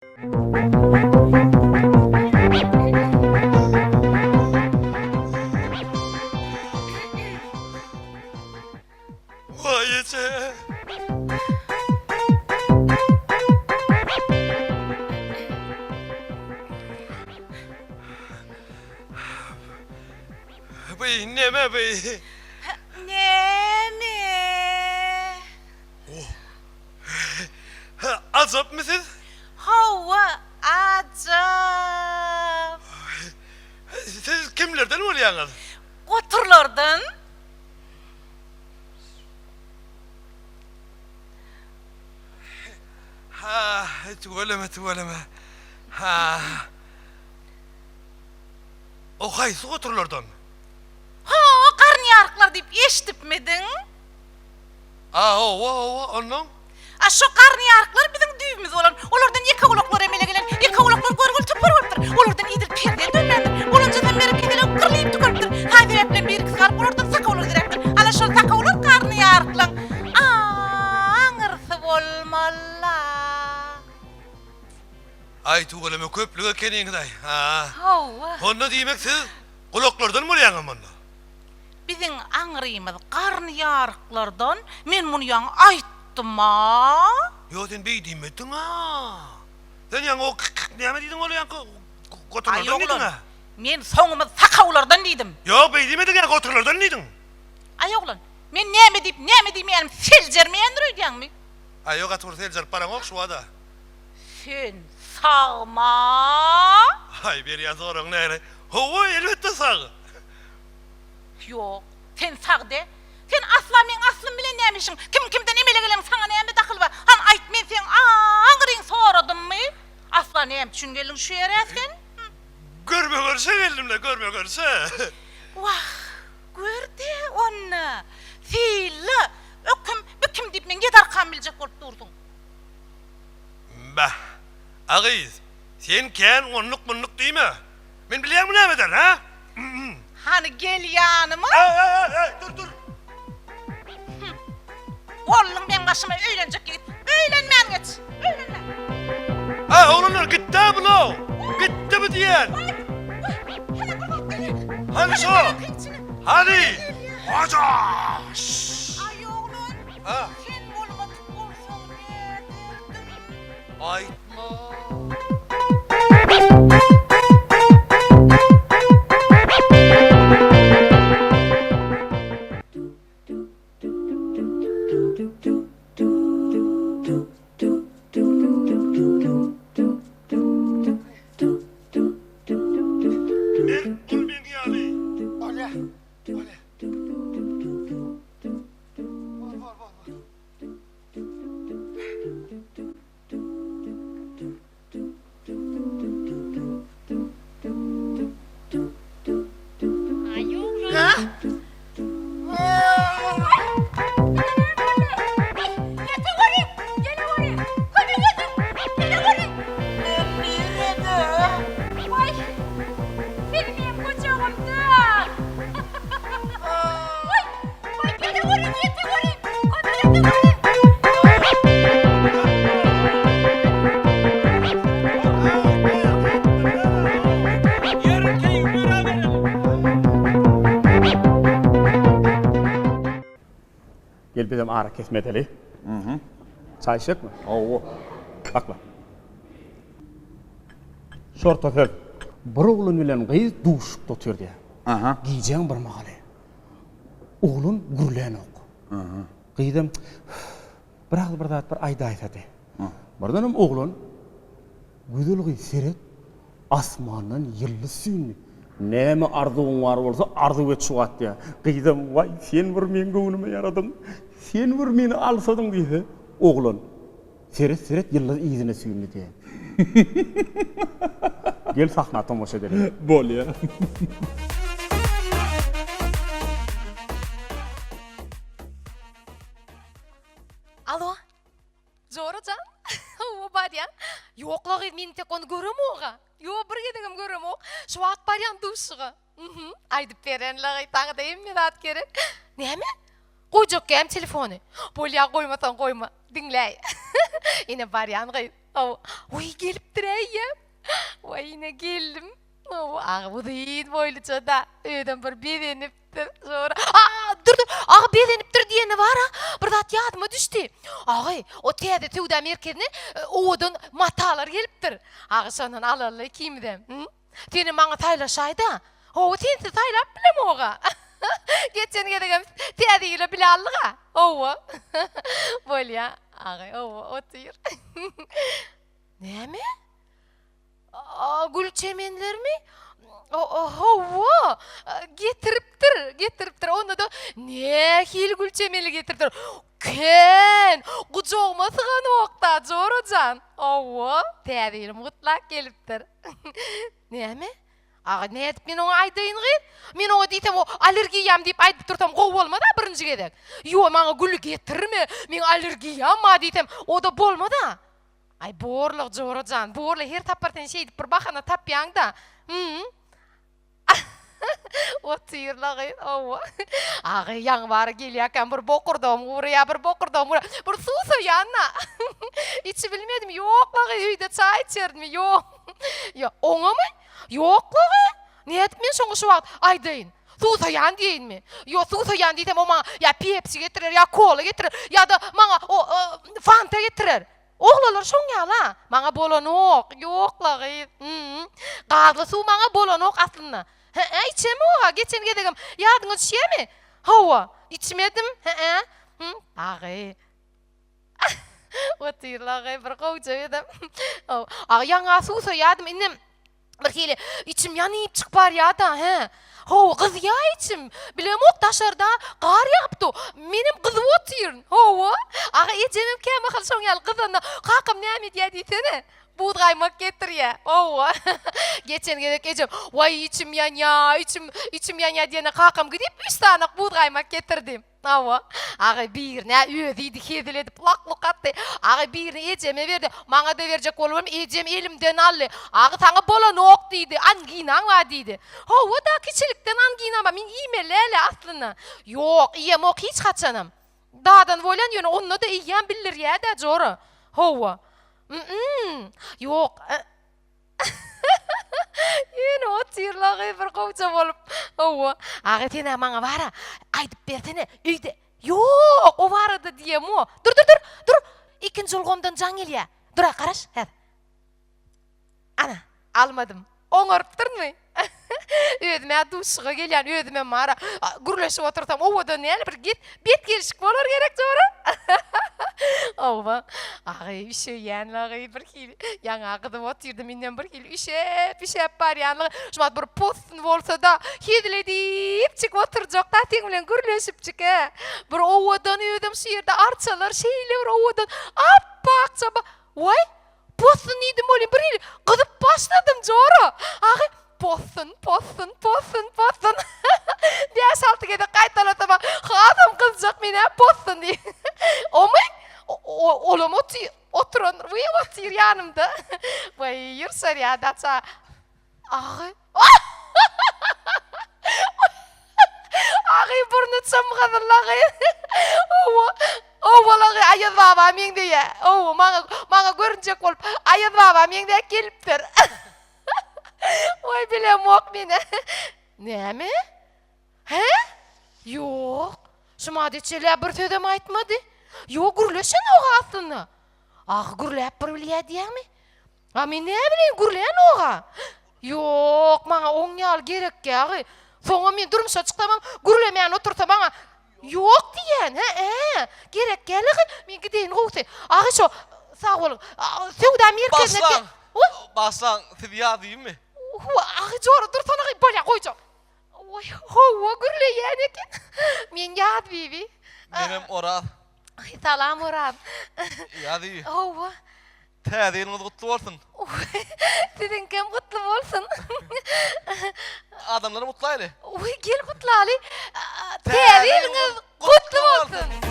Waý eje. Bu neme bu? Neme? Ajapmy siz? Hawa, ajap. Siz kimlerden bolýaňyz? Goturlardan. Ha, tüweleme, tüweleme. Ha. O haýsy goturlardan? Ha, garynýaryklar diýip eşidipmidiň? A, hawa, hawa, onnoň? A şo garynýaryklar biziň düýbümiz bolan. Olardan ýekegulaklar emele gelen. Ýekegulaklar görgüli topar bolupdyr. Olardan idil perzent dörmändir. Bolanjasam beri keselek gyrlyp tükenipdir. Saý sebäpden bir-ikisi galyp, olardan sakawlar döräpdir. Ana şol sakawlar garynýaryklaň aňyrsy bolmaly-la. Aý, tüweleme, köplük ekeniňiz-aý, a. Hawa. Onda diýmek siz gulaklardan bolýaňyz munda? Biziň aňrymyz garynýaryklardan, men muny ýaňy aýtdym-a. Ýok, sen beý diýmediň-a. Sen ýaňy o k-k näme diýdiň ol ýaňky goturlardan diýdiň-ä. Aý oglan, men soňumyz sakawlardan diýdim. Ýok, beý diýmediň ýaňy goturlardan diýdiň. Aý oglan, men näme diýip, näme diýmeýänim seljermeýändir öýdýäňmi? Aý ýok, gaty bir seljerip baraňok şu wada. Sen sagma? Aý, berýän soragyň nähili? Hawa, elbetde sag. Ýok, sen sag de. Sen asla meň aslym bilen näme işiň? Kim kimden emele gelen saňa näme dahyly bar? Hany aýt men seň aňryň soradymmy? Asla näme üçin geldiň şu ýere sen? Görme görşe geldim-le, görme görşe. Wah, gör-de onda. Sylla, o kim, bu kim diýip meň ýedi arkamy biljek bolup dursuň. Bah, a gyz, sen kän onluk-munluk diýme. Men bilýäňmi näme ederin, hä? Hany gel ýanyma. Äý, äý, äý, äý, dur, dur. Bolduň meň başyma öýlenjek ýigit. Öýlenmän geç, öýlenmän. Äý, oglanlar, gitdi-ä bu-low. Gitdi bu diýen. Hany şo? Hany? Hoja! Aý, oglan, sen bolmadyk bolsaň näderdim? Aýtma. Mert bol meň ýaly. Bolýa, bolýa. Bor, bor, bor, bor. Gel bizem ara kesme edeli. Çaý içjekmi? Hawa. Sakla. Şorta söz. Bir oglan bilen gyz duşuşykda otyr diýýär. Aha. Gijäň bir mahaly. Oglan gürlänok. Gyzam biraz bir zat bir aýdaýsady. Birdenem oglan Gözel gyz seret, asmandan ýyldyz süýndi. Näme arzuwyň bar bolsa arzuw et şu wagt diýýär. Gyzam Waý, sen bir meň göwnüme ýaradyň. Sen bir meni alsadyň diýse, oglan Seret, seret, ýyldyz yzyna süýndi diýýär. Gel sahna tomaşa edeli. Bolýa. Alo. Jora jan. Hawa barýan. Ýok-la gyz, men entek ony göremog-a. Ýok, bir gezegem göremok. Şu wagt barýan duşuga. Mhm. Aýdyp beren-la gyz, saňa-da hemme zat gerek. Näme? Goýjak gäm telefony. Bolýa, goýmasaň goýma. Diňläý. Ine barýan gyz. Hawa. Oý, gelipdir eýýäm. Waý, ine geldim. Hawa, aga uzyn boýluja-da, özem bir bezenipdir. Jora. A, dur, dur. Aga bezenipdir diýeni bar-a. Bir zat ýadyma düşdi. Aga, o täze söwda merkezine e, owadan matalar gelipdir. Aga, şondan alaly ikimizem. Hı? Senem maňa saýlaşaý-da. Hawa, sensiz saýlap bilemog-a. Geçen gezegem Täze ýyla bile aldyk-a. Hawa. Bolýa, aga, hawa, otur. Näme? Gül çemenlermi? Hawa, getiripdir, getiripdir. Onda-da nähili gül çemeni getiripdir. Kän, gujagyma syganok-da, jora jan. Hawa, Täze ýylym gutlap gelipdir. Näme? Aga, nädip men oňa aýdaýyn gyz? Men oňa diýsem, o allergiýam diýip aýdyp dursam gowy bolmaz-a birinji gezek. Ýo, maňa gül getirme, meň allergiýam bar diýsem, o-da bolmaz-a. Aý, borla, jora jan, borla, her sapar sen şeýdip bir bahana tapýaň-da. Hü? Otyr-la gyz, hawa. Aga, ýaňy bara gelýärkäm bir bokurdagym guraýar, bir bokurdagym guraýar. Bir suwsaýan-da. Içibilmedim, ýok-la gyz, öýde çaý içerdimi, ýok. Ýa, oňamy? Ýok-la gyz. Nädip men şoňa şu wagt aýdaýyn? Suwsaýan diýeýinmi? Ýok, suwsaýan diýsem, o maňa ýa pepsi getirer, ýa kola getirer, ýa-da maňa o fanta getirer. Oglanlar şoň ýaly-a. Maňa bolanok. Ýok-la gyz. Hü-ü. Gazly suw maňa bolanok aslynda. Hä-ä, içemok-a. Geçen gezegem ýadyňa düşýärmi? Hawa, içmedim. Hä-ä. Hü, agy. Otyr-la gyz, bir gowja özem. Hawa. Agy, ýaňy-a suwsaýadym, indem Bir hili içim ýanyp çykyp barýa-da, hä. Hawa, gyzýa içim. Bilemok, daşarda gar ýagyp dur. Menem gyzyp otyryn. Hawa. Aga, ejemem kämahal şoň ýaly gyzanda, kakam näme edýä diýsene. Buz gaýmak getirýä. Hawa. Geçen gezek ejem, Waý, içim ýanýa, içim, içim ýanýa diýende kakam gidip üç sanak buz gaýmak getirdi. Hawa. Aga birini-ä özi iýdi, hezil edip lak-luk atdy. Aga birini ejeme berdi. Maňa-da berjek bolubam, ejem elimden aldy. Aga saňa bolanok diýdi, anginaň bar diýdi. Hawa-da, kiçilikden anginam bar. Men iýmeli däl-ä aslynda. Ýok, iýemok hiç haçanam. Dadan bolýan, ýöne onda-da iýýän bildirýä-dä, jora. Hawa. Mm-mm. Ýok. Ýöne otyrla gyz bir gowja bolup. Hawa. Aga sen-ä maňa bar-a, aýdyp bersene, öýde. Ýok, o barada diýemok. Dur, dur, dur, dur. Ikinji ulgamdan jaň gelýär. Dur-a, garaş, häzir. Ana, almadym. Oňarypdyrmy? Özüm-ä duşuşyga gelýän, özümem bar-a, gürleşip otursam owadan däl, bir get, bet gelşik bolar gerek jora. Hawa, agy üşeýänligi bir hili, ýaňa gyzyp otyrdym, indem bir hili üşäp, üşäp barýanlygy. Şu wagt bir possun bolsa-da, hezil edipjik oturjak-da seň bilen gürleşipjik-ä. Bir owadan özem şu ýerde arçalar şeýle bir owadan, ap-akja ba, waý, Possun diýdim welin bir hili gyzyp başladym jora. Agy possun, possun, possun, possun. Bäş-alty gezek gaýtalasam hasam gyzjak men-ä possun diýip. Omy? Olam otyr, oturan, wiý otyr ýanymda. Waý, ýyrşarýar-da ça. Agy. Agy burny çym-gyzyl agy. Hawa, owal agy Aýaz baba meňzeýär. Hawa, maňa, maňa görünjek bolup Aýaz baba meňzäp gelipdir. Waý, bilemok men-ä. Näme? Hä? Ýok. Şumat eçel-ä bir sözem aýtmady. Ýok, gürleşenok-a aslynda. Agy gürläp bir bilýä diýýäňmi? A men näbileýin gürlänok-a. Ýok, maňa oň ýaly gerekýagy. Soňam men durmuşa çyksamam gürlemän otursa maňa ýok diýýän. Hä-ä, gerek däl-agy. Men gideýin gowusy. Agy şo, sag boluň. Söwda merkezine Başlaň. Başlaň, siz ýazymy? Hawa, agy jora dursana gyz, bolýa goýjak. Oý, hawa gürleýän eken. Men Ýazbibi. Menem Oraz. Aý, salam Oraz. Ýazbibi. Hawa. Täze ýylyňyz gutly bolsun. Siziňkem gutly bolsun. Adamlary gutlaýly. Oý, gel gutlaly. Täze ýylyňyz gutly bolsun.